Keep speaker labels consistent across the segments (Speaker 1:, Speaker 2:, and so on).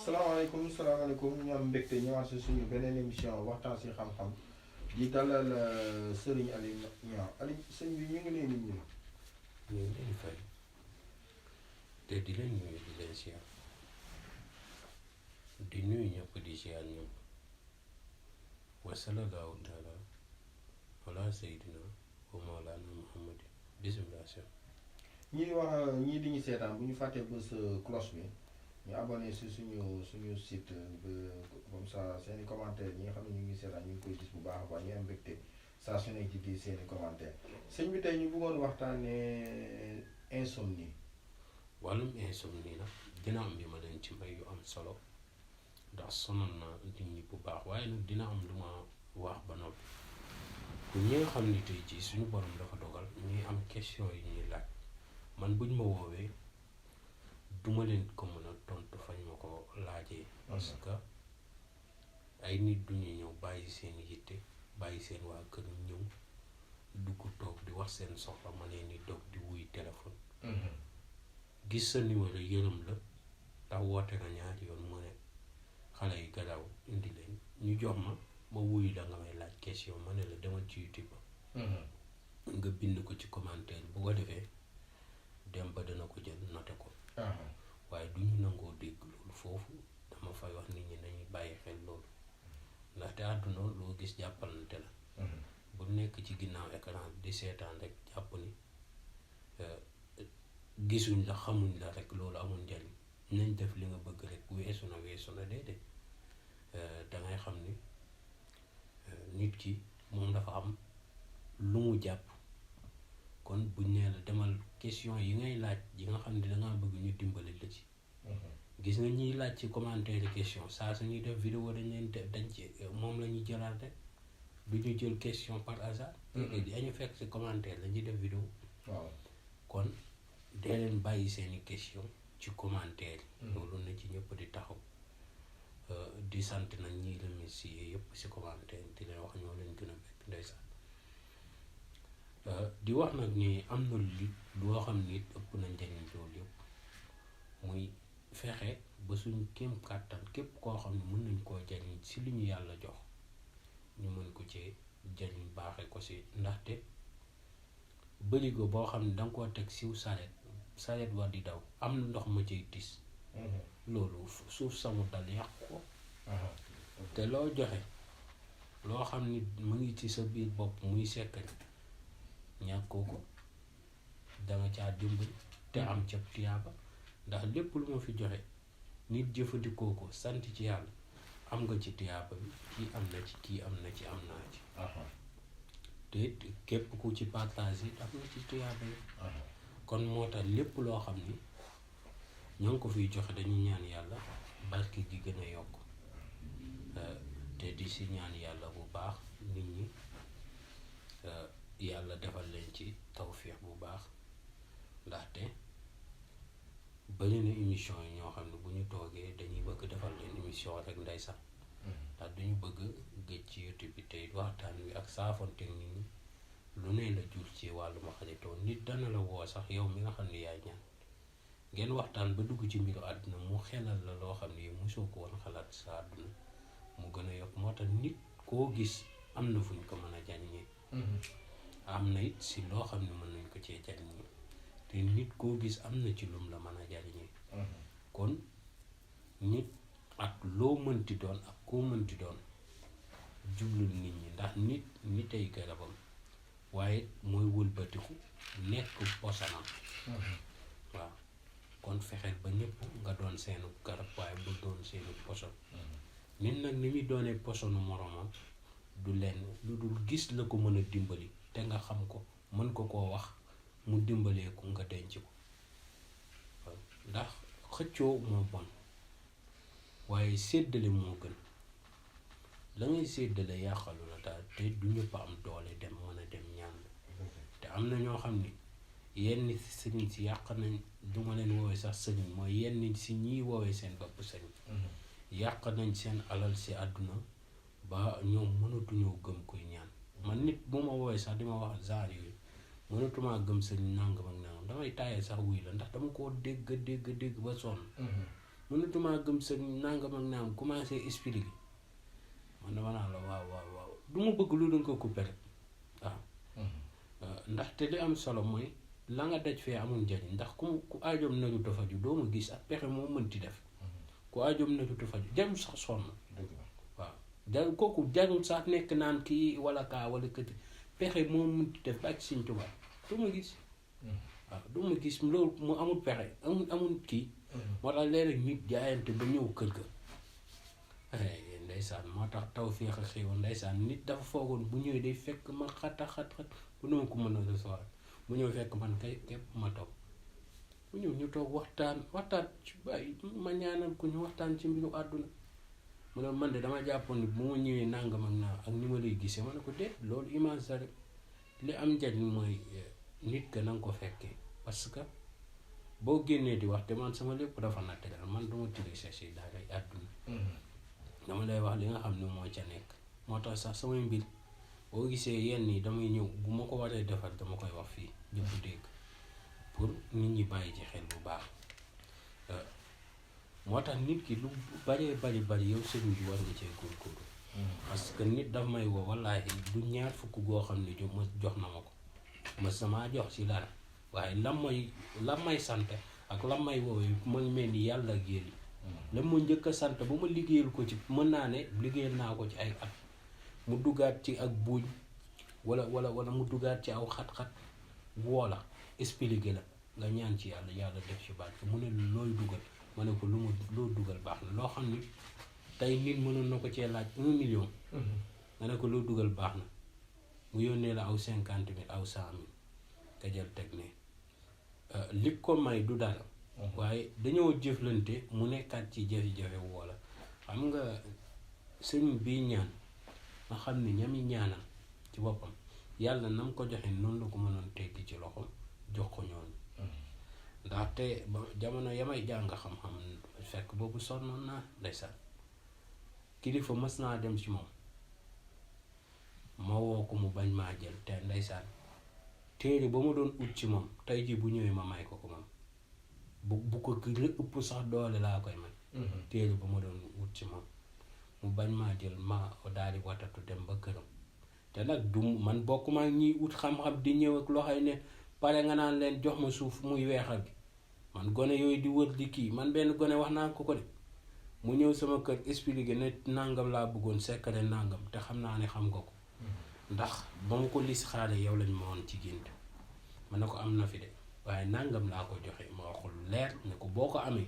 Speaker 1: salaamaaleykum ñu am mbégte ñëwaat si suñu beneen émission waxtaan si xam-xam di dalal Serigne Aliou Niang Aliou sëñ bi ñu ngi leen di nuyu.
Speaker 2: ñu ngi leen di fay te di leen nuyu di leen siyaar di nuyu ñëpp di siyaar ñëpp wa sallallahu taala ala sayyidina wa mawlana Muhammad bismillah.
Speaker 1: ñii di ñu seetaan bu ñu fàttee bës cloche bi ñu abonné si suñu site ba comme ça seeni commentaire ñi nga xam ne ñu ngi seetaan ñu ngi koy gis bu baax a baax ñu am mbégte saa su nekk ci di seeni commentaire sëñ bi tey ñu bëggoon waxtaanee insomnie.
Speaker 2: wàllum insomnie nag dina am bi ma leen ci mbay yu am solo ndax sonal na nit ñi bu baax waaye nag dina am lu ma wax ba noppi pour ñi nga xam ni tey jii suñu borom dafa dogal ñuy am question yi ñuy laaj man buñ ma woowee duma leen ko mën a tontu fañ ma ko laajee parce que ay nit duñu ñëw bàyyi seen yitte bàyyi seen waa kër ñëw dugg toog di wax seen soxla ma leen di dog di wuy téléphone gis sa numéro yërëm la ndax woote nga ñaari yoon mu ne xale yi garaw indi leen ñu jox ma wuyu da nga may laaj question ma ne la demal ci YouTube nga bind ko ci commentaire bu ko defee dem ba dana ko jël noté ko waaye du ñu nangoo dégg loolu foofu dama fay wax nit ñi nañuy bàyyi xel loolu ndaxte àdduna loo gis jàppalante la bu nekk ci ginnaaw écran di seetaan rek jàpp ni gisuñ la xamuñ la rek loolu amul njariñ nañ def li nga bëgg rek weesu na déedéet dangay xam ni nit ki moom dafa am lu mu jàpp kon buñ nee la demal question yi ngay laaj yi nga xam ne dangaa bëgg ñu dimbali la ci gis nga ñiy laaj ci commentaire question saa su ñuy def vidéo dañ ci moom la ñuy jëlaat rek du ñu jël question par hasard dañu fekk ci commentaire la ñuy def vidéo
Speaker 1: waaw
Speaker 2: kon dee leen bàyyi seeni question ci commentaire yi loolu na ci ñëpp di taxaw di sant nag ñiy remercier yëpp ci commentaire di leen wax ñoo leen gën a bekk ndeysaan di wax nag ni am na loo xam ni ëpp na njariñ loolu yëpp muy fexe ba suñ kéem kàttan képp koo xam ne mën nañ koo jariñ ci li ñu yàlla jox ñu mën ko ci jariñ baaxe ko ci ndaxte bërigo boo xam ne danga koo teg siw saret war di daw am na ndox ma ciy tis loolu suuf samu dal yàq ko te loo joxe loo xam ni mu ngi ci sa biir bopp muy sekkari ñàkkoo ko danga caa dimbali te am ca tiyaaba ndax lépp lu ma fi joxe nit jëfandikoo ko sant ci yàlla am nga ci tiyaaba bi kii am na ci kii am na ci am naa ci te képp ku ci partage yi am na ci tiyaaba yi kon moo tax lépp loo xam ni ñoo ngi ko fiy joxe dañuy ñaan yàlla barke gi gën a yokk te di si ñaan yàlla bu baax nit ñi yàlla defal leen ci tawféex bu baax ndaxte bari na émission yi ñoo xam ne bu ñu toogee dañuy bëgg defal leen émission rek ndeysaan ndax duñu bëgg géej ci YouTube bi tey waxtaan wi ak saafonte nit ñi lu ne la jur ci wàllu ma xaritoo nit dana la woo sax yow mi nga xam ne yaay ñaan ngeen waxtaan ba dugg ci mbiru àdduna mu xelal la loo xam ne mosoo ko woon xalaat sa àdduna mu gën a yokk moo tax nit koo gis am na fuñ ko mën a jariñee am na it si loo xam ne mën nañ ko cee jariñee te nit koo gis am na ci lum la mën a jariñee kon nit ak loo mënti doon ak koo mënti doon jublul nit ñi ndax nit ay garabam waaye mooy wëlbatiku nekk posanam waaw kon fexeel ba ñëpp nga doon seenu garab waaye bu doon seenu poson nit nag ni muy doonee posonu moromam du lenn lu dul gis la ko mën a dimbali te nga xam ko mën ko koo wax mu dimbalee ko nga denc ko ndax xëccoo moo bon waaye séddale moo gën la ngay séddale yàqalu la daal te du ñëpp am doole dem mën a dem ñaan te am na ñoo xam ni yenn sëriñ si yàq nañ du ma leen woowee sax sëriñ mooy yenn si ñiy woowee seen bopp sëriñ yàq nañ seen alal si àdduna ba ñoom mënatuñoo gëm koy ñaan man nit bu ma woowee sax di ma wax genre yooyu mënatumaa gëm sëriñ nangam ak nangam damay taayee sax wuy la ndax dama koo dégg ba sonn mënatumaa gëm sëriñ nangam ak nangam commencé expliquer man dama naa la waaw du ma bëgg lu doon ko coupé rek waaw ndaxte li am solo mooy la nga daj fee amul njariñ ndax ku aajoom nañu tofaju doo ma gis ak pexe moo mënti def ku aajoom nañu tofaju jarul sax sonn waaw jarul kooku jarul sax nekk naan kii wala kaa wala këti pexe moo mënti def ba ak Sëñ Tuubaa doo ma gis waaw doo ma gis loolu mu amul pexe amul kii moo tax léeg-léeg nit jaayante ba ñëw kër ga ndeysaan moo tax taw féex a xéewal ndeysaan nit dafa foogoon bu ñëwee day fekk ma xat bu nu ma ko mën a recevoir bu ñëw fekk man kay képp ma toog bu ñëw ñu toog waxtaan ci bàyyi ma ñaanal ko ñu waxtaan ci mbiru àdduna mu ne man de dama jàppoon ni bu ma ñëwee nangam ak ni ma lay gisee ma ne ko déet loolu image sa rek li am njariñ mooy nit ka na nga ko fekkee parce que boo génnee di wax te man sama lépp dafa naturel man duma tricher si dara àdduna dama lay wax li nga xam ne moo ca nekk moo tax sax samay mbir boo gisee yenn yi damay ñëw bu ma ko waree defar dama koy wax fii ñëpp dégg pour nit ñi bàyyi ci xel bu baax moo tax nit ki lu bari yow sëriñ bi war nga cee góorgóorlu parce que nit daf may woo wallaahi du ñaar fukk goo xam ne jox na ma ko ma sama jox si dara waaye lam may sant ak lam may woowee ma mel ni yàlla ak yéen la ma njëkk a sant ba ma liggéeyal ko ci mën naa ne liggéeyal naa ko ci ay at mu duggaat ci ak buuñ wala mu duggaat ci aw xat-xat woola expliqué la nga ñaan ci yàlla def ci baat mu ne looy dugal ma ne ko loo dugal baax na loo xam ni tey nit mënoon na ko cee laaj 1 million nga ne ko loo dugal baax na mu yónnee la aw 50,000 aw 100,000 nga jël teg ne li ko may du dara waaye dañoo jëflante mu nekkaat ci jafe-jafe woola xam nga sëñ bii ñaan nga xam ni ñami ñaanal ci boppam yàlla na mu ko joxe noonu la ko mënoon teggi ci loxo jox ko ñooñu ndaxte ba jamono yamay jàng xam-xam fekk boobu sonnoon naa ndeysaan kilifa mës naa dem ci moom ma woo ko mu bañ maa jël te ndeysaan téere ba ma doon ut ci moom tey ji bu ñëwee ma may ko moom bu ko ëpp sax doole laa koy may téere ba ma doon ut ci moom mu bañ maa jël ma daal di watatu dem ba këram te nag du man bokk maa ñiy ut xam-xam di ñëw ak loxoy ne pare nga naan leen jox ma suuf muy weexal gi man gone yooyu di wër di kii man benn gone wax naa ko de mu ñëw sama kër expliqué ne nangam laa bëggoon sekkare nangam te xam naa ne xam nga ko ndax ba ma ko lis xaale yow lañ ma woon ci gént ma ne ko am na fi de waaye nangam laa ko joxe ma waxul leer ne ko boo ko amee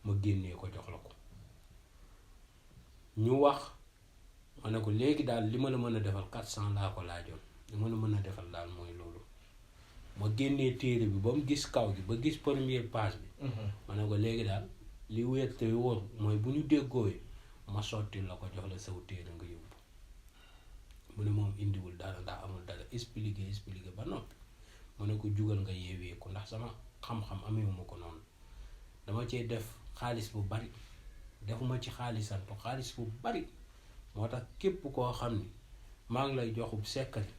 Speaker 2: ma génnee ko jox la ko ñu wax ma ne ko léegi daal li ma la mën a defal 400 laa ko laajoon li ma la mën a defal daal mooy loolu ma génnee téere bi ba mu gis kaw gi ba gis première page bi ma ne ko léegi daal li wér te wóor mooy bu ñu déggooyee ma sotti la ko jox la saw téere nga yóbbu mu ne moom indiwul dara ndax amul dara expliqué ba noppi mu ne ko jugal nga yeewee ko ndax sama xam-xam amewuma ko noonu dama cee def xaalis bu bari defuma ci xaalisantu xaalis bu bari moo tax képp koo xam ni maa ngi lay joxub sekkari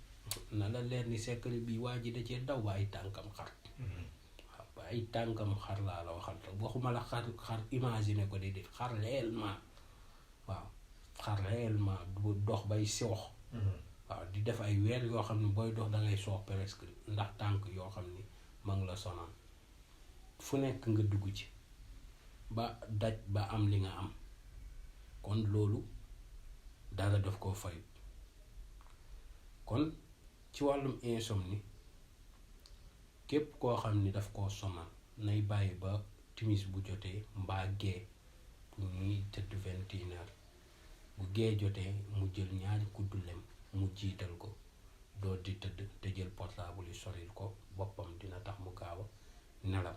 Speaker 2: na la leer ni sekkari bii waa ji da cee daw ba ay tànkam xar waaw ba ay tànkam xar laa la waxal waxuma la xar imaginer ko déedéet xar réellement waaw xar réellement du dox bay soox waaw di def ay weer yoo xam ne booy dox dangay soox presque ndax tànk yoo xam ni ma ngi la sonal fu nekk nga dugg ci ba daj ba am li nga am kon loolu dara daf koo fayut kon ci wàllum insomnie képp koo xam ni daf koo sonal nay bàyyi ba timis bu jotee mbaa gee bu ñuy tëdd 21h bu gee jotee mu jël ñaari kuddu lem mu jiital ko doo di tëdd te jël portable yi soril ko boppam dina tax mu gaaw a nelaw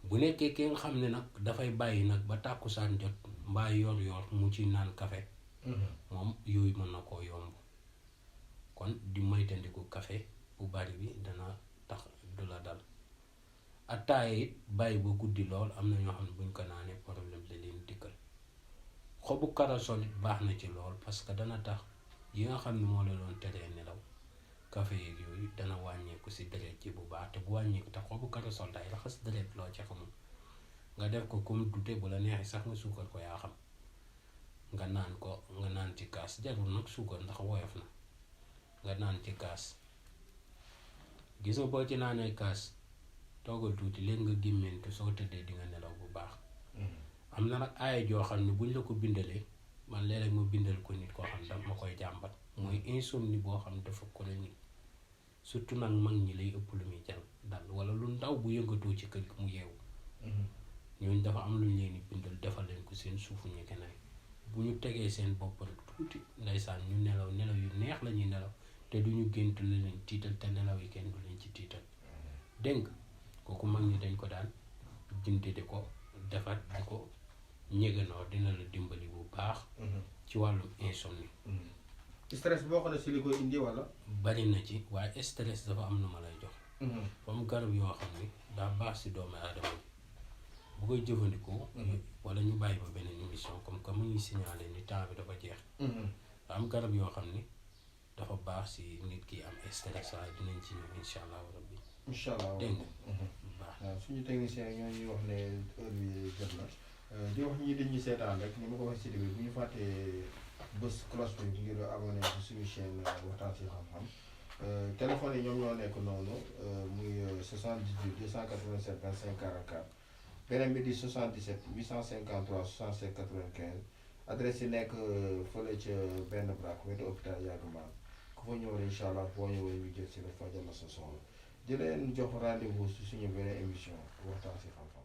Speaker 2: bu nekkee ki nga xam ne nag dafay bàyyi nag ba tàkkusaan jot mbaa yor mu ci naan café moom yooyu mën na koo yomb kon di moytandiku café bu bari bi dana tax du la dal. Ataaya it bàyyi ba guddi lool am na ñoo xam ne buñ ko naanee problème la leen dikkal. Xobu corossol it baax na ci lool parce que dana tax yi nga xam ne moo la doon teree nelaw café yeeg yooyu dana wàññeeku si deret ci bu baax te bu wàññeeku te xobu corossol day raxas deret loo ci xamul nga def ko comme dute bu la neexee sax nga suukar ko yaa xam nga naan ci kaas jarul nag suukar ndax woyof na nga naan ci kaas gis nga boo ci naanee kaas toogal tuuti léegi nga gémmentu soo tëddee di nga nelaw bu baax. am na nag aaya joo xam ne buñ la ko bindalee man léeg-léeg ma bindal ko nit koo xam ne dama koy jàmbat mooy insomnie boo xam dafa chronique surtout nag mag ñi lay ëpp lu muy dal wala lu ndaw bu yëngatoo ci kër gi mu yeewu. ñooñu dafa am lu ñu leen di bindal defal leen ko seen suufu ñegenaay bu ñu tegee seen bopp rek tuuti ndeysaan ñu nelaw yu neex la ñuy nelaw te du ñu gént la leen tiital te nelaw yi kenn du leen ci tiital dégg nga kooku mag ñi dañ ko daan dindi di ko defar di ko ñegenoo dina la dimbali bu baax. ci wàllum insomnie.
Speaker 1: stress boo xam ne si li koy indi wala.
Speaker 2: bari na ci waaye stress dafa am na ma lay jox. comme garab yoo xam ni daa baax si doomu aadama bi bu koy jëfandikoo. wala ñu bàyyi ba beneen émission comme que mu ngi signalé ni temps bi dafa jeex. am garab yoo xam ni dafa baax si nit ki am stress waaye dinañ ci ñëw incha allahu rabbi.
Speaker 1: incha allah
Speaker 2: dégg nga baax.
Speaker 1: waaw suñu technicien ñoo ñuy wax ne heure bi jot na di wax ñi dañuy seetaan rek ni ma ko waxee si début bu ñu fàttee bés cloche bi ngir abonné ci suñu chaîne waxtaan si xam-xam téléphone yi ñoom ñoo nekk noonu muy 78 287 25 44 beneen bi di 77 853 67 95 adresse yi nekk fële ca benn braak wetu hôpital Yagumbane ku fa ñëw incha allah boo ñëwee ñu jël si la fajal la sa soxla di leen jox rendez-vous si suñu beneen émission waxtaan si xam-xam.